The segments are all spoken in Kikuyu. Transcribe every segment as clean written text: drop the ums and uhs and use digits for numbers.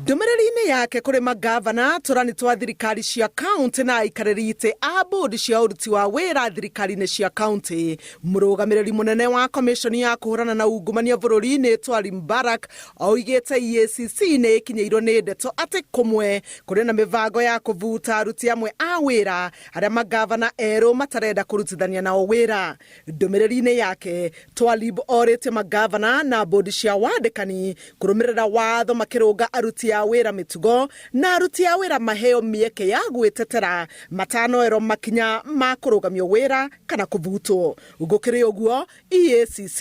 Ndũmĩrĩri-inĩ yake kũrĩ mangavana, tũrani twa thirikari cia kaunti na aikarĩri itĩ a bodi cia ũruti wa wĩra thirikari-inĩ cia kaunti, mũrũgamĩrĩri mũnene wa komĩconi ya kũhũrana na ungumania bũrũri-inĩ Twalib Mbarak oigĩte EACC nĩ ĩkinyĩirwo nĩ ndeto atĩ kũmwe kũrĩ na mĩbango ya kũbuta aruti amwe a wĩra arĩa mangavana erũ matarenda kũrutithania nao wĩra. Ndũmĩrĩri-inĩ yake, Twalib orĩtie mangavana na bodi cia wandĩkani kũrũmĩrĩra watho makĩrũnga aruti a wĩra mĩtugo na aruti a wĩra maheo mĩeke ya gwĩtetera matanoerwo makinya ma kũrũgamio wĩra kana kũbutwo. Gũkĩrĩ ũguo, EACC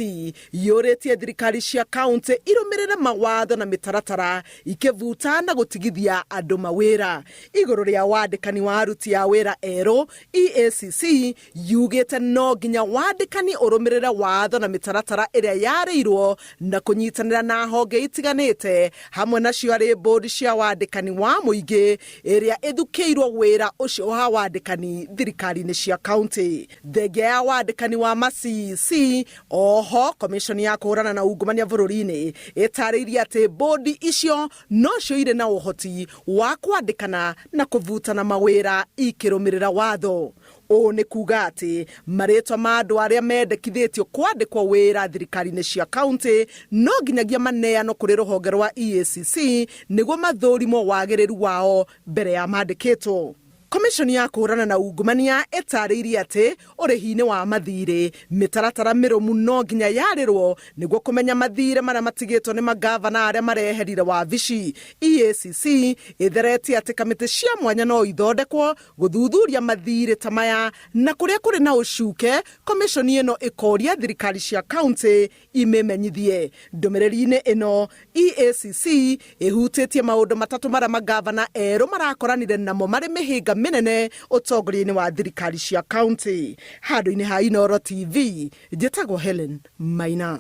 yũrĩtie thirikari cia kaunti irũmĩrĩre mawatho na mĩtaratara ikĩbuta na gũtigithia andũ mawĩra. Igũrũ rĩa wandĩkani wa aruti a wĩra erũ, EACC yugĩte no nginya wandĩkani ũrũmĩrĩre watho na mĩtaratara ĩrĩa yarĩirwo na kũnyitanĩra na honge itiganĩte hamwe nacio arĩ bodi cia wandĩkani wa mũingĩ ĩrĩa ĩthukĩirwo wĩra ũcio wa wandĩkani thirikari-inĩ cia kaunti. Thengia ya wandĩkani wa ma CEC, oho komishoni ya kũhũrana na ungumania bũrũri-inĩ ĩtarĩirie atĩ bodi icio nocio irĩ na ũhoti wa kwandĩkana na kũbutana mawĩra ikĩrũmĩrĩra watho. Ũũ nĩ kuga atĩ marĩtwa ma andũ arĩa mendekithĩtio kwandĩkwo wĩra thirikari-inĩ cia kaunti no nginyagia maneanwo kũrĩ rũhonge rwa EACC nĩguo mathũrimwo wagĩrĩru wao mbere ya mandĩkĩtwo. Komishoni ya kũhũrana na ungumania ĩtarĩirie atĩ ũrĩhi-inĩ wa mathirĩ, mĩtaratara mĩrũmu no nginya yarĩrwo nĩguo kũmenya mathirĩ marĩa matigĩtwo nĩ mangavana arĩa mareherire wabici. EACC ĩtheretie atĩ kamĩtĩ cia mwanya no ithondekwo gũthuthuria mathirĩ ta maya na kũrĩa kũrĩ na ũcuke, komishoni ĩno ĩkoria thirikari cia kaunti imĩmenyithie. Ndũmĩrĩri-inĩ ĩno, EACC ĩhutĩtie maũndũ matatũ marĩa mangavana erũ marakoranire namo marĩ mĩhĩnga mĩnene ũtongoria-inĩ wa thirikari cia kaunti. Handũ-inĩ ha Inooro TV, njĩtagwo Helen Maina.